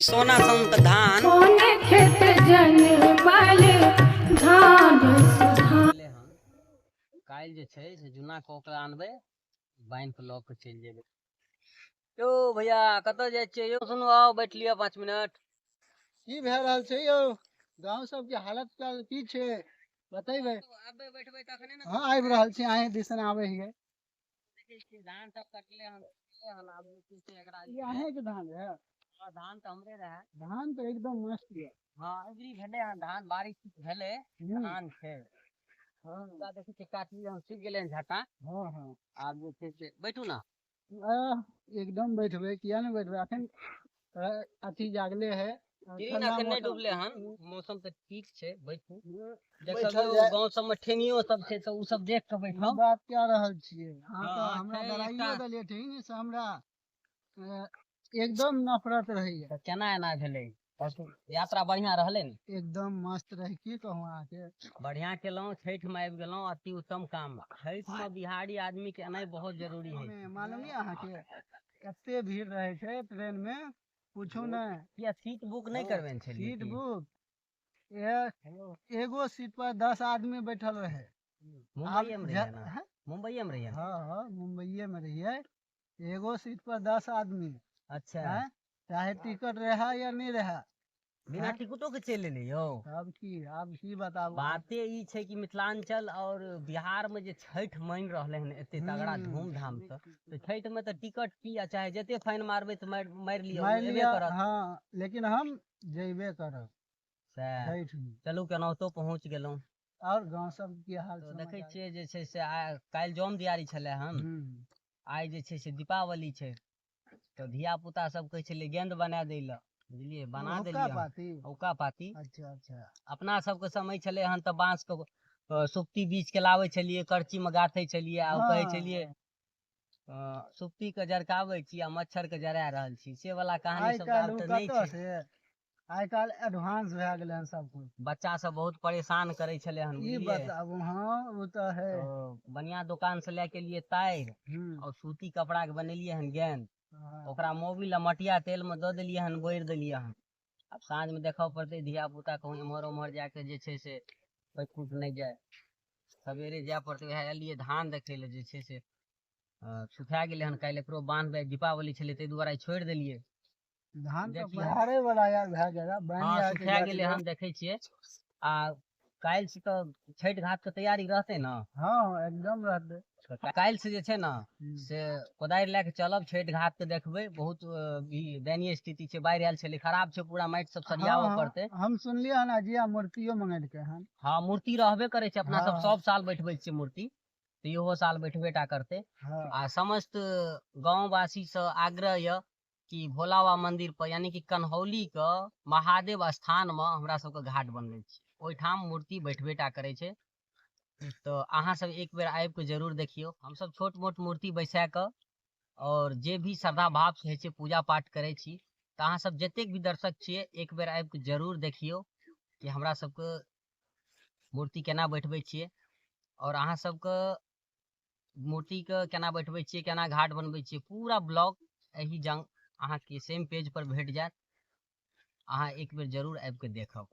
सोना सन धान सोने खेत जनमल धान सुधान। भेलै हन। काल्हि जे छै से जुना कऽ ओकरा आनबै, बान्हि कऽ लऽ कऽ चलि जेबै। यौ भैया, कतऽ जाइ छियै यौ? सुनू, आउ बैठ लिअ 5 मिनट। की भए रहल छै यौ? गाँव सबके हालत काल की छै, बतेबै? आबे बैठबै तखने ने। हँ, आबि रहल छी, अहीं दिसन आबै हियै। देखै छियै, धान सब कटले हन, हन। आब जे छै से एकरा ई अहींके धान रहै? हँ, धान तऽ हमरे रहै। धान तऽ एकदम मस्त यऽ। हँ, अबरी भेलै हन धान, बारिश भेलै। धान छै। पूरा देखै छियै, काटलियै हन, सुखि गेलै हन झटा। हँ हँ आब जे छै से बैठू ने। आह, एकदम बैठबै, किया नहि बैठबै? अखन अथी जागले है। किरण ठंडा अखन नहि मौसम। डूबले हन, मौसम तऽ ठीक छै, बैठू। बैठल देखलियौ, जाय। गाँव सबमे ठेंगियो सब छै, तऽ उ सब देख कऽ बैठब। बात कए रहल छियै अहाँ तऽ। हँ, हमरा छै डराइयो देलियै, ठीक से हमरा एकदम नफरत रहैया। तऽ केना एना भेलै? यात्रा बढ़िया रहलै ने? एकदम मस्त रहै, की कहूँ अहाँके। बढ़िया केलहुँ, छठि मे आबि गेलहुँ, अति उत्तम काम। छठि मे बिहारी आदमी के एनाइ बहुत जरूरी है। मे मालूम यऽ अहाँके, एते भीड़ रहै छै ट्रेन मे, पूछू नहि। किया, सीट बुक नहि करबेने छलियै सीट की? बुक, एगो सीट पर 10 आदमी बैठल रहे। मुंबईए मे रहियै ने? हैं? मुंबईए मे रहियै ने? हँ, मुंबईए मे रहियै। एगो सीट पर 10 आदमी। हैं? चाहे टिकट रहे या नहि रहे। बिना हैं? टिकटो के चलि एलै यौ? तब की, आब की बताबू। बाते ई छै कि मिथिलांचल और बिहार में जे छठि मानि रहलै हन एते तगड़ा धूमधाम से, तऽ छठि में तऽ टिकट की, आ चाहे जते फाइन मारबै तऽ मारि मारि लिअ, ओ मानि एबे लिअ। करत। हँ, लेकिन हम जैबे करब सएह। छठि मे। चलू, केनाहितो पहुँच गेलहुँ। और गाँव सब की हाल तऽ देखै समाचार? छियै जे छै से आइ काल्हि जम दियारी छलै हन। आइ जे छै से दीपावली छै, तऽ धिया पुता सब कहै छलै गेंद बना दै लए, बुझलियै? बना हुक्का देलियै हन। पाती? हुक्का पाती। अच्छा। अपना सबके समय छलै हन तऽ बाँस के सुप्ती बीछ के लाबै छलियै, करची मे गाथै छलियै आ ओ कहै छलियै, सुप्ती के जरकाबै छी आ मच्छर के जरा रहल छी, से वाला कहानी आइ सब तऽ काल्हि आब ओ तऽ नहि कतऽ छै। से, आइ काल्हि एडवांस भए गेलै हन सब कुछ। बच्चा सब बहुत परेशान करै छलै हन, ई बुझलियै? बताबू, हँ, ओ तऽ है। तऽ बढ़िया दोकान से लए के लिए तारि और सूती कपड़ा के बनेलियै हन गेंद। ओकरा मोबिल आ मटिया तेल मे दऽ देलियै हन, बोरि देलियै हन। आब साँझ मे देखऽ पड़तै, धिया पुता कहूँ एम्हर ओम्हर जाके जे छै से पैट नहि जाय। सवेरे जाय पड़तै। उएह एलियै धान देखै लए, जे छै से सुखा गेलै हन। काल्हि एकरो बान्हबै। दीपावली छलै, ताहि दुआरे आइ छोड़ि देलियै। धान तऽ देखियौ। पहाड़े वाला यार भए गेल बान्हि हँ, आर के सुखा जाइत गेलै हन, देखै छियै। आ काल्हि से तऽ छठि घाट के तैयारी रहतै ने? हँ, एकदम रहतै। तऽ काल्हि से जे छै ने से कोदारि लए कऽ चलब, छठि घाट के देखबै। बहुत भी दयनीय स्थिति छै, बाढ़ि आयल छलै, खराब छै पूरा, माटि सब सरियाबऽ पड़तै। हम सुनलियै हन, अजिया मूर्तियो मंगेलकै हन। हँ, मूर्ति रहबे करै छै। अपना सब सब साल बैठबै छियै मूर्ति, तऽ इहो साल बैठबे टा करतै। आ समस्त गाँववासी से आग्रह यऽ कि भोला बाबा मंदिर पर, यानी कि कन्हौली के महादेव स्थान मे हमरा सबके घाट बनबै छै, ओहिठाम मूर्ति बैठबे टा करै छै। तऽ अहाँ सब एक बेर आबि कऽ जरूर देखियौ। हमसब छोट मोट मूर्ति बैसा कऽ और जे भी श्रद्धा भाव से होइ छै, पूजा पाठ करै छी। तऽ अहाँ सब जतेक भी दर्शक छियै, एक बेर आबि कऽ जरूर देखियौ कि हमरा सबके मूर्ति केना बैठबै छियै और अहाँ सबके मूर्तिके केना बैठबै छियै, केना घाट बनबै छियै। पूरा ब्लॉग एहि जंग अहाँके सेम पेज पर भेट जायत। अहाँ एक बेर जरूर आबि कऽ देखब।